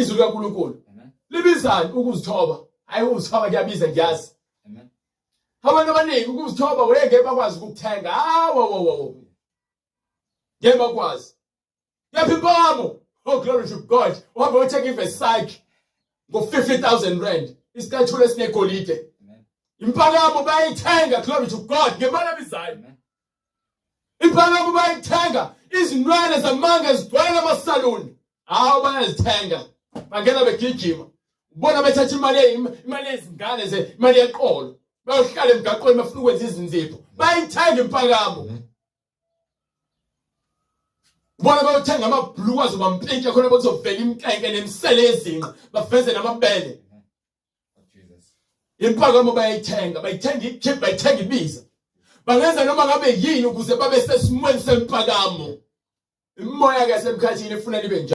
Izwi likaNkulunkulu. Libizani ukuzithoba? Hayi ukuzithoba kuyabiza ngiyazi. Amen. Abantu abaningi ukuzithoba wengeke bakwazi ukukuthenga. Hawo wo wo. Ngeke bakwazi. Kepha impamo. Oh glory to God. Uhambe uyothenga iVersace ngo-50,000 rand. Isicathulo esinegolide. Impakamo bayayithenga glory to God ngemali abizayo. Impakamo bayayithenga izinwele zamanga zigcwele amasaluni. Hawu bayazithenga. Bangena begijima. Ubona bethatha imali imali yezingane ze imali yeqolo. Bayohlala emgaqweni bafuna ukwenza izinzipho. Bayayithenga impakamo. Bona bayothenga amabhuluku azobampintsha khona bekuzovela imkenke nemisele yezinqa baveze namabele. Impakamo bayayithenga, bayithenga ichip, bayithenga ibiza. Bangenza noma ngabe yini ukuze babe sesimweni sempakamo. Imoya ke semkhathini ifuna libe njalo.